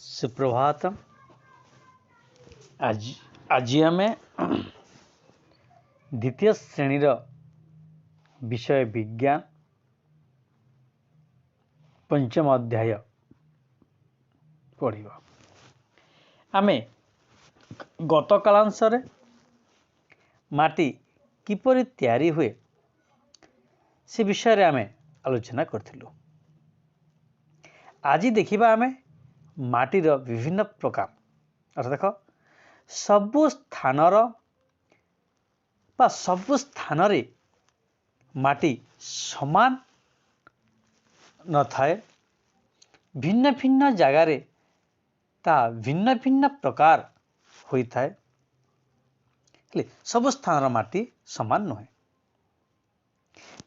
ସୁପ୍ରଭାତ। ଆଜି ଆମେ ଦ୍ୱିତୀୟ ଶ୍ରେଣୀର ବିଷୟ ବିଜ୍ଞାନ ପଞ୍ଚମ ଅଧ୍ୟାୟ ପଢ଼ିବା। ଆମେ ଗତ କାଳାଂଶରେ ମାଟି କିପରି ତିଆରି ହୁଏ ସେ ବିଷୟରେ ଆମେ ଆଲୋଚନା କରିଥିଲୁ। ଆଜି ଦେଖିବା ଆମେ ମାଟିର ବିଭିନ୍ନ ପ୍ରକାର। ଅର୍ଥାତ୍ ଦେଖ, ସବୁ ସ୍ଥାନର ବା ସବୁ ସ୍ଥାନରେ ମାଟି ସମାନ ନଥାଏ। ଭିନ୍ନ ଭିନ୍ନ ଜାଗାରେ ତାହା ଭିନ୍ନ ଭିନ୍ନ ପ୍ରକାର ହୋଇଥାଏ। ହେଲେ ସବୁ ସ୍ଥାନର ମାଟି ସମାନ ନୁହେଁ।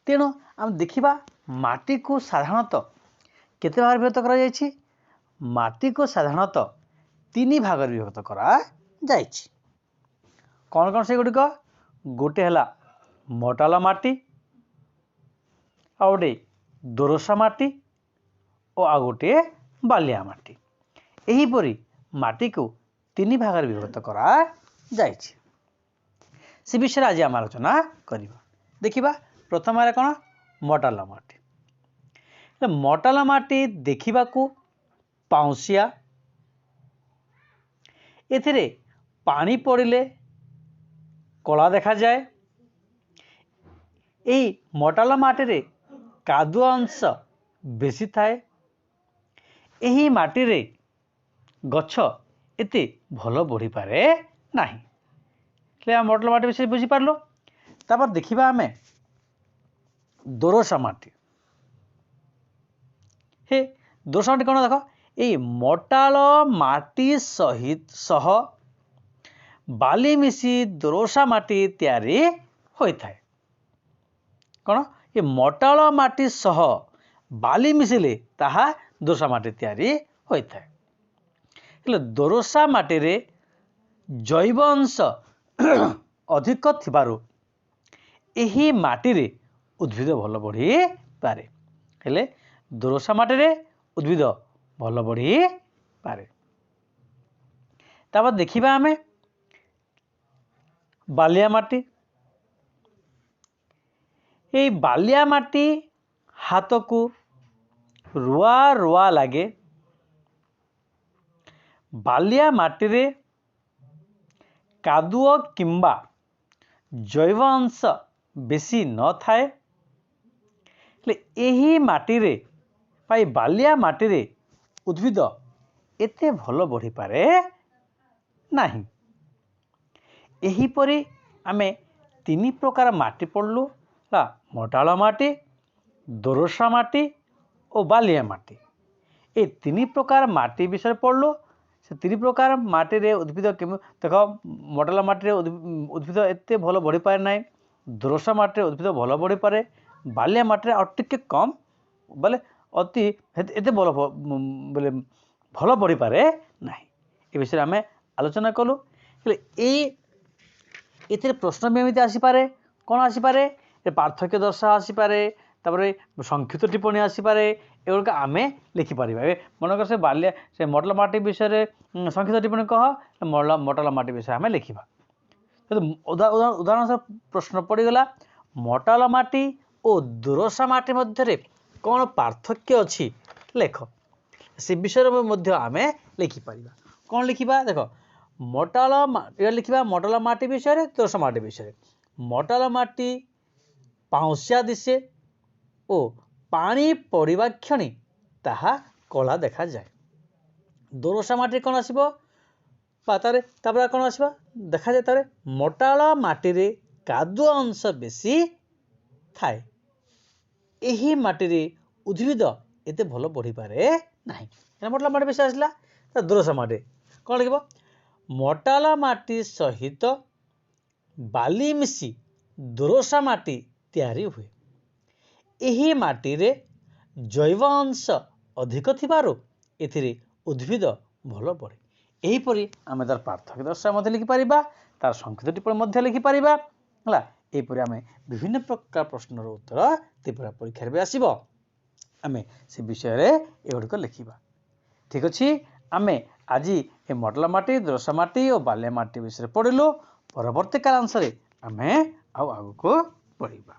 ତେଣୁ ଆମେ ଦେଖିବା ମାଟିକୁ ସାଧାରଣତଃ କେତେ ଭାଗରେ ବିଭକ୍ତ କରାଯାଇଛି। ମାଟିକୁ ସାଧାରଣତଃ ତିନି ଭାଗରେ ବିଭକ୍ତ କରାଯାଇଛି। କ'ଣ କ'ଣ ସେଗୁଡ଼ିକ? ଗୋଟେ ହେଲା ମଟାଳ ମାଟି, ଆଉ ଗୋଟେ ଦୋରସା ମାଟି ଓ ଆଉ ଗୋଟିଏ ବାଲିଆ ମାଟି। ଏହିପରି ମାଟିକୁ ତିନି ଭାଗରେ ବିଭକ୍ତ କରାଯାଇଛି। ସେ ବିଷୟରେ ଆଜି ଆମେ ଆଲୋଚନା କରିବା। ଦେଖିବା ପ୍ରଥମ ହେଲା କ'ଣ? ମଟାଳ ମାଟି। ମଟାଳ ମାଟି ଦେଖିବାକୁ ପାଉଁଶିଆ। ଏଥିରେ ପାଣି ପଡ଼ିଲେ କଳା ଦେଖାଯାଏ। ଏହି ମଟାଳ ମାଟିରେ କାଦୁଅ ଅଂଶ ବେଶୀ ଥାଏ। ଏହି ମାଟିରେ ଗଛ ଏତେ ଭଲ ବଢ଼ିପାରେ ନାହିଁ। ହେଲେ ଆମେ ମଟାଳ ମାଟି ବିଷୟରେ ବୁଝିପାରିଲୁ। ତାପରେ ଦେଖିବା ଆମେ ଦୋରସା ମାଟି। ହେ ଦୋରସା ମାଟି କ'ଣ? ଦେଖ, ଏଇ ମଟାଳ ମାଟି ସହ ବାଲି ମିଶି ଦୋରସା ମାଟି ତିଆରି ହୋଇଥାଏ। କ'ଣ? ଏ ମଟାଳ ମାଟି ସହ ବାଲି ମିଶିଲେ ତାହା ଦୋରସା ମାଟି ତିଆରି ହୋଇଥାଏ। ହେଲେ ଦୋରସା ମାଟିରେ ଜୈବ ଅଂଶ ଅଧିକ ଥିବାରୁ ଏହି ମାଟିରେ ଉଦ୍ଭିଦ ଭଲ ବଢ଼ିପାରେ। ହେଲେ ଦୋରସା ମାଟିରେ ଉଦ୍ଭିଦ ଭଲ ବଢ଼ିପାରେ। ତାପରେ ଦେଖିବା ଆମେ ବାଲିଆ ମାଟି। ଏଇ ବାଲିଆ ମାଟି ହାତକୁ ରୁଆ ରୁଆ ଲାଗେ। ବାଲିଆ ମାଟିରେ କାଦୁଅ କିମ୍ବା ଜୈବ ଅଂଶ ବେଶୀ ନଥାଏ। ହେଲେ ଏହି ମାଟିରେ ବା ଏଇ ବାଲିଆ ମାଟିରେ ଉଦ୍ଭିଦ ଏତେ ଭଲ ବଢ଼ିପାରେ ନାହିଁ। ଏହିପରି ଆମେ ତିନି ପ୍ରକାର ମାଟି ପଢ଼ିଲୁ, ହେଲା ମଟାଳ ମାଟି, ଦୋରସା ମାଟି ଓ ବାଲିଆ ମାଟି। ଏ ତିନି ପ୍ରକାର ମାଟି ବିଷୟରେ ପଢ଼ିଲୁ। ସେ ତିନି ପ୍ରକାର ମାଟିରେ ଉଦ୍ଭିଦ କେମିତି? ଦେଖ, ମଟାଳ ମାଟିରେ ଉଦ୍ଭିଦ ଏତେ ଭଲ ବଢ଼ିପାରେ ନାହିଁ। ଦୋରସା ମାଟିରେ ଉଦ୍ଭିଦ ଭଲ ବଢ଼ିପାରେ। ବାଲିଆ ମାଟିରେ ଆଉ ଟିକେ କମ୍, ବୋଲେ ଅତି ଏତେ ଭଲ ବୋଲେ ଭଲ ବଢ଼ିପାରେ ନାହିଁ। ଏ ବିଷୟରେ ଆମେ ଆଲୋଚନା କଲୁ। ହେଲେ ଏଥିରେ ପ୍ରଶ୍ନ ବି ଏମିତି ଆସିପାରେ। କ'ଣ ଆସିପାରେ? ପାର୍ଥକ୍ୟ ଦର୍ଶା ଆସିପାରେ, ତାପରେ ସଂକ୍ଷିପ୍ତ ଟିପ୍ପଣୀ ଆସିପାରେ। ଏଗୁଡ଼ିକ ଆମେ ଲେଖିପାରିବା। ଏବେ ମନେକର ସେ ବାଲିଆ ସେ ମଟଲ ମାଟି ବିଷୟରେ ସଂକ୍ଷିପ୍ତ ଟିପ୍ପଣୀ କହ, ମଟଲ ମାଟି ବିଷୟରେ ଆମେ ଲେଖିବା। ଉଦାହରଣ ପ୍ରଶ୍ନ ପଡ଼ିଗଲା, ମଟାଳ ମାଟି ଓ ଦୋରସା ମାଟି ମଧ୍ୟରେ କ'ଣ ପାର୍ଥକ୍ୟ ଅଛି ଲେଖ। ସେ ବିଷୟରେ ମଧ୍ୟ ଆମେ ଲେଖିପାରିବା। କ'ଣ ଲେଖିବା? ଦେଖ, ମଟାଳ ଲେଖିବା ମଟାଳ ମାଟି ବିଷୟରେ, ଦୋରସା ମାଟି ବିଷୟରେ। ମଟାଳ ମାଟି ପାଉଁଶିଆ ଦିଶେ ଓ ପାଣି ପଡ଼ିବା କ୍ଷଣି ତାହା କଳା ଦେଖାଯାଏ। ଦୋରସା ମାଟିରେ କ'ଣ ଆସିବ? ବା ତାପରେ କ'ଣ ଆସିବ ଦେଖାଯାଏ? ତାପରେ ମଟାଳ ମାଟିରେ କାଦୁଅ ଅଂଶ ବେଶୀ ଥାଏ। ଏହି ମାଟିରେ ଉଦ୍ଭିଦ ଏତେ ଭଲ ବଢ଼ିପାରେ ନାହିଁ। ମଟାଳ ମାଟି ବେଶୀ ଆସିଲା। ଦୋରସା ମାଟି କ'ଣ ଲେଖିବ? ମଟାଳ ମାଟି ସହିତ ବାଲି ମିଶି ଦୋରସା ମାଟି ତିଆରି ହୁଏ। ଏହି ମାଟିରେ ଜୈବ ଅଂଶ ଅଧିକ ଥିବାରୁ ଏଥିରେ ଉଦ୍ଭିଦ ଭଲ ବଢ଼େ। ଏହିପରି ଆମେ ତାର ପାର୍ଥକ୍ୟ ଦର୍ଶା ମଧ୍ୟ ଲେଖିପାରିବା, ତାର ସଂକ୍ଷିପ୍ତ ଟିପ୍ପଣୀ ମଧ୍ୟ ଲେଖିପାରିବା। ହେଲା, ଏହିପରି ଆମେ ବିଭିନ୍ନ ପ୍ରକାର ପ୍ରଶ୍ନର ଉତ୍ତର ତ୍ରିପୁରା ପରୀକ୍ଷାରେ ବି ଆସିବ। ଆମେ ସେ ବିଷୟରେ ଏଗୁଡ଼ିକ ଲେଖିବା। ଠିକ୍ ଅଛି, ଆମେ ଆଜି ଏ ମଟାଳ ମାଟି, ଦୋରସା ମାଟି ଓ ବାଲିଆ ମାଟି ବିଷୟରେ ପଢ଼ିଲୁ। ପରବର୍ତ୍ତୀ କାଳାଂଶରେ ଆମେ ଆଉ ଆଗକୁ ପଢ଼ିବା।